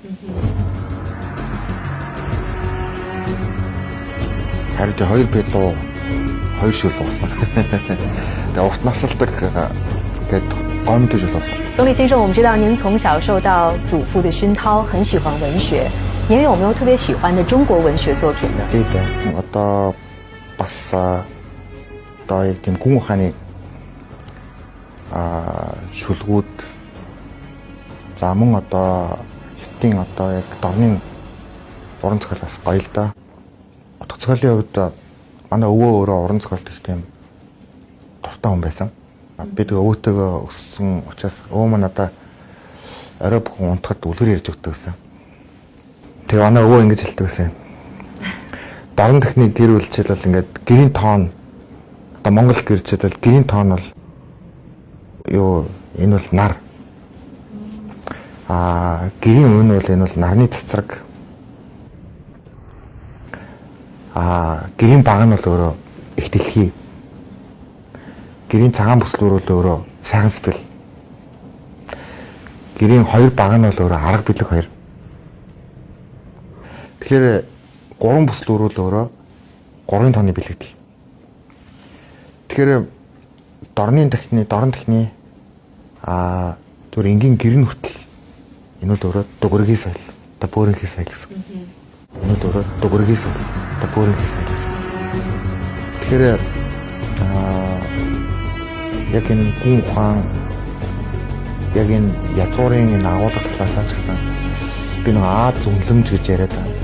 гэсэн. Харин тэ хоёр пилуу хоёр шүл уусан. Тэгээ урт насалдаг тэгээд гомдож шүл уусан. 总理先生，我们知道您从小受到祖父的熏陶，很喜欢文学。您有没有特别喜欢的中国文学作品呢？ Тийм байна. Одоо бас одоо яг тийм гүн ухааны шүлгүүд за мөн одоо хятадын одоо яг дорны уран зохиол бас гоё л да. Утга зохиолын хувьд манай өвөө өөрөө уран зохиолт их тийм дуртай хүн байсан. Би тэгээ өвөөтэйгөө өссөн учраас өвөө маань надаа орой бүхэн унтахад үлгэр ярьж өгдөг гэсэн. Тэгээ манай өвөө ингэж хэлдэг гэсэн. Дорн дахны гэр бүл жишээлбэл ингээд гэрийн тоон одоо Монгол гэр жишээлбэл гэрийн тоон бол юу энэ бол нар. Гэрийн өн бол энэ бол нарны цацраг. Гэрийн баг нь бол өөрөө их дэлхий. Гэрийн цагаан бүслүүр бол өөрөө сайхан сэтгэл. Гэрийн хоёр баг нь бол өөрөө арга бэлэг хоёр. Тэгэхээр гурван бүслүүр бол өөрөө гурван тооны бэлэгдэл. Тэгэхээр дорны дахны дорн дахны түр энгийн гэрэн хүртэл энэ бол өөрөө дугэргийн соёл. Одоо бөөрөнхий соёл гэсэн. Энэ бол өөрөө дугэргийн соёл. Одоо бөөрөнхий соёл гэсэн. Тэгэхээр яг энэ гүн ухаан яг энэ язгуурын энэ агуулга талаасаа ч гэсэн би нэг Аз үнэлэмж гэж яриад байна.